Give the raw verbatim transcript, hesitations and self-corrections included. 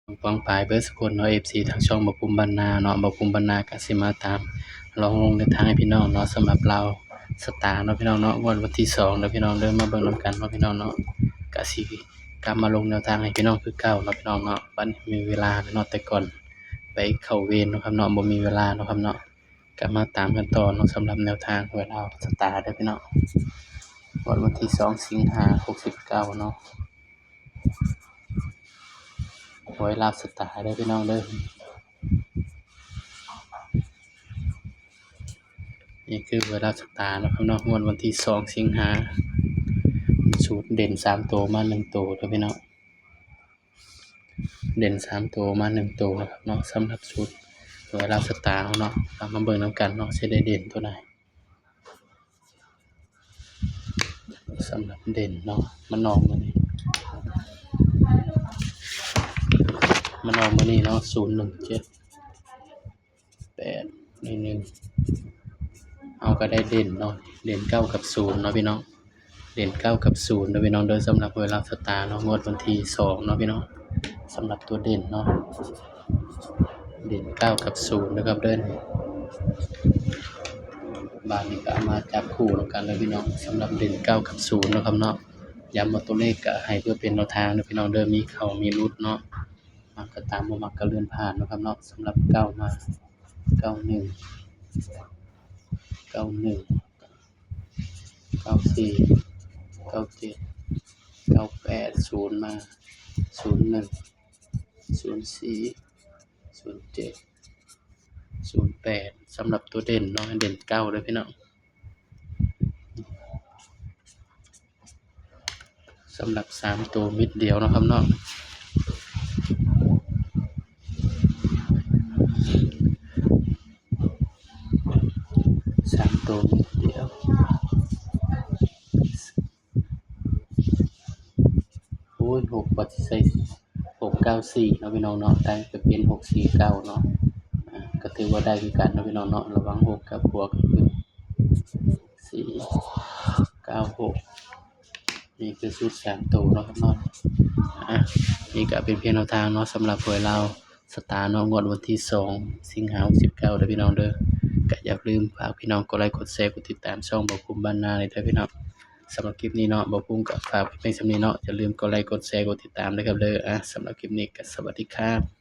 ปองปายเบิดสุคนเนาะ เอฟซี ทางช่องบ่าวภูมิบ้านนาเนาะ บ่าวภูมิบ้านนาก็สิมาตามลองลงแนวทางให้พี่น้องเนาะ สำหรับลาวสตาร์เนาะพี่น้องเนาะ งวดวันที่สองเนาะพี่น้องเด้อ มาเบิ่งนำกันเนาะพี่น้องเนาะ ก็สิกลับมาลงแนวทางให้พี่น้องคือเก่าเนาะพี่น้องเนาะ บัดนี้มีเวลาเนาะ แต่ก่อนไปเข้าเวรเนาะครับเนาะ บ่มีเวลาเนาะครับเนาะ กลับมาตามกันต่อเนาะ สำหรับแนวทางหวยลาวสตาร์เด้อพี่น้อง งวดวันที่สองสิงหาหกสิบเก้าเนาะ หวยลาวสตาร์เด้อพี่น้องเด้อ นี่คือหวยลาวสตาร์เนาะครับเนาะ งวดวันที่สองสิงหา สูตรเด่นสามตัวมาหนึ่งตัวเด้อพี่น้อง เด่นสามตัวมาหนึ่งตัวนะครับเนาะ สำหรับสูตรหวยลาวสตาร์เนาะ เรามาเบิ่งนำกันเนาะ สิได้เด่นตัวใด สำหรับเด่นเนาะ มันออกมื้อนี้ มันออกมื้อนี้เนาะ ศูนย์หนึ่งเจ็ด แปด หนึ่งหนึ่ง เฮาก็ได้เด่นเนาะ เด่นเก้ากับศูนย์เนาะพี่น้อง เด่นเก้ากับศูนย์เด้อพี่น้องเด้อ สำหรับหวยลาวสตาร์เนาะ งวดวันที่สองเนาะพี่น้อง สำหรับตัวเด่นเนาะ เด่นเก้ากับศูนย์นะครับเด้อ บาดนี้ก็เอามาจับคู่นำกันเลยพี่น้อง สำหรับเด่นเก้ากับศูนย์นะครับเนาะ ย้ำว่าตัวเลขก็ให้เพื่อเป็นแนวทางเด้อพี่น้องเด้อ มีเข้ามีหลุดเนาะ มักก็ตาม บ่มักก็เลื่อนผ่านเนาะครับเนาะ สำหรับเก้ามา เก้าหนึ่ง เก้าหนึ่ง เก้าสี่ เก้าเจ็ด เก้าแปด ศูนย์มา ศูนย์หนึ่ง ศูนย์สี่ ศูนย์เจ็ด ศูนย์แปด สำหรับตัวเด่นเนาะ เด่นเก้าเด้อพี่น้อง สำหรับสามตัวเม็ดเดียวเนาะครับเนาะ สามตัวเม็ดเดียว โอ้ย หก บัดสิใส่ หกเก้าสี่เนาะพี่น้องเนาะ แต่จะเป็น หกสี่เก้าเนาะ อ่า ก็ถือว่าได้คือกันเนาะพี่น้องเนาะ ระวัง หก กับหัวก็คือ สี่เก้าหก นี่คือสูตรสามตัวเนาะครับเนาะ อ่ะ นี่ก็เป็นเพียงแนวทางเนาะ สำหรับหวยลาวสตาร์เนาะ งวดวันที่สองสิงหาหกสิบเก้าเด้อพี่น้องเด้อ ก็อย่าลืมฝากพี่น้องกดไลค์ กดแชร์ กดติดตามช่องบ่าวภูมิบ้านนาเลยเด้อพี่น้อง สำหรับคลิปนี้เนาะ บ่าวภูมิก็ฝากเพียงส่ำนี้เนาะ อย่าลืมกดไลค์ กดแชร์ กดติดตามนะครับเด้อ อ่ะ สำหรับคลิปนี้ก็สวัสดีครับ